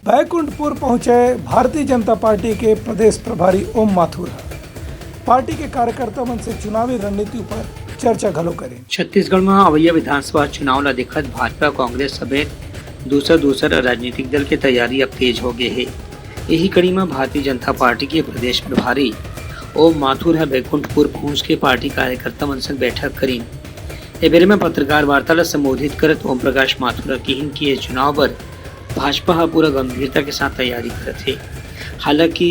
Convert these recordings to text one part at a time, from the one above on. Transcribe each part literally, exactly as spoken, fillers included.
बैकुंठपुर पहुंचे भारतीय जनता पार्टी के प्रदेश प्रभारी ओम माथुर ह पार्टी के कार्यकर्ता मन से चुनावी रणनीति ऊपर चर्चा घलो करिन। छत्तीसगढ़ म अवइया विधानसभा चुनाव ल देखत भाजपा, कांग्रेस समेत दूसर दूसर राजनीतिक दल के तैयारी अब तेज हो गे हे। इही कड़ी म भारतीय जनता पार्टी के प्रदेश प्रभारी ओम माथुर ह बैकुंठपुर पहुंच के पार्टी कार्यकर्ता मन संग बैठक करिन। ए बेरे म पत्रकार वार्ता ल संबोधित करत ओम प्रकाश माथुर ह किहिन कि ये चुनाव बर भाजपा ह पूरा गंभीरता के साथ तैयारी करत हे। हालांकि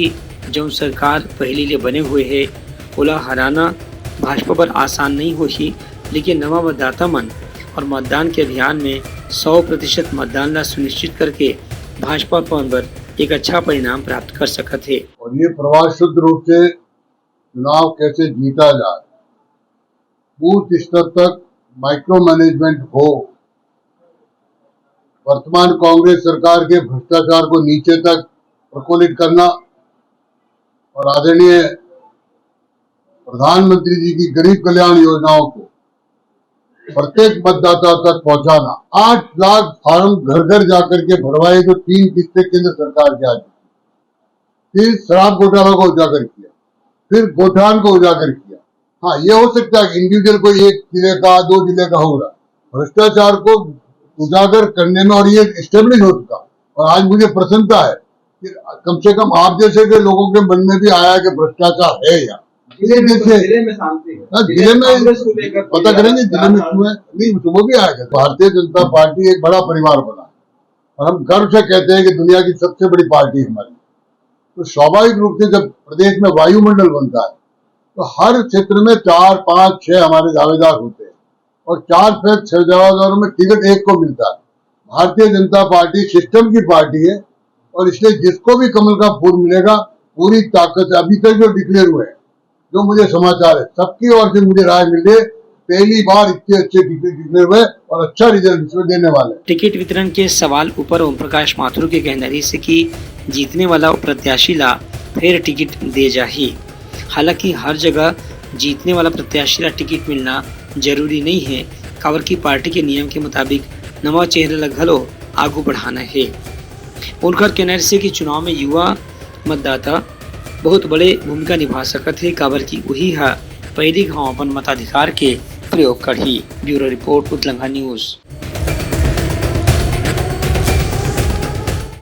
जउन सरकार पहिली ले बने हुए हे, ओला हराना भाजपा बर आसान नइ होही, लेकिन नवा मतदाता मन और मतदान के अभियान में सौ प्रतिशत मतदान ला सुनिश्चित करके भाजपा अपन बर एक अच्छा परिणाम प्राप्त कर सकत हे। और ये प्रवास शुद्ध रूप से चुनाव कैसे जीता जाए, बूथ स्तर तक माइक्रो मैनेजमेंट हो, वर्तमान कांग्रेस सरकार के भ्रष्टाचार को नीचे तक प्रकोलित करना और आदरणीय प्रधानमंत्री जी की गरीब कल्याण योजनाओं को प्रत्येक मतदाता तक पहुंचाना। आठ लाख फॉर्म घर घर जाकर के भरवाए, जो तीन किस्तें केंद्र सरकार की आ चुकी। फिर शराब घोटाला को उजागर किया, फिर गोठान को उजागर किया। हाँ, ये हो सकता है कि इंडिविजुअल कोई एक जिले का, दो जिले का होगा, भ्रष्टाचार को उजागर करने में, और ये एस्टेब्लिश हो चुका। और आज मुझे प्रसन्नता है कि कम से कम आप जैसे के लोगों के मन में भी आया कि भ्रष्टाचार है यहाँ। जिले में, जैसे जिले में शांति है। हाँ, जिले जिले में कांग्रेस को लेकर पता कोई करेंगे, जिले में लगातार क्यों है, नहीं, तो वो भी आएगा। भारतीय जनता पार्टी एक बड़ा परिवार बना है और हम गर्व से कहते हैं कि दुनिया की सबसे बड़ी पार्टी हमारी। तो स्वाभाविक रूप से जब प्रदेश में वायुमंडल बनता है, तो हर क्षेत्र में चार, पाँच, छह हमारे दावेदार होते हैं और चार से छह दावेदारों में टिकट एक को मिलता है। भारतीय जनता पार्टी सिस्टम की पार्टी है और इसलिए जिसको भी कमल का फूल मिलेगा, पूरी ताकत से, अभी तक जो डिक्लेयर हुए हैं, जो मुझे समाचार है, सबकी ओर से मुझे राय मिल रही है, पहली बार इतने अच्छे टिकट डिक्लेयर हुए और अच्छा रिजल्ट इसमें देने वाले हैं। टिकट वितरण के सवाल ऊपर ओम प्रकाश माथुर के कहना रहिस कि जीतने वाला प्रत्याशी ला फेर टिकट दे जाही। हालांकि हर जगह जीतने वाला प्रत्याशी ला टिकट मिलना जरूरी नहीं है, काबर कि पार्टी के नियम के मुताबिक नवा चेहरा ला घलो आगू बढ़ाना है। उनकर कहना रहिस कि चुनाव में युवा मतदाता बहुत बड़े भूमिका निभा सकत हे, काबर कि उही ह पहिली घाव अपन मताधिकार के प्रयोग करही। Bureau report, Utlangha news.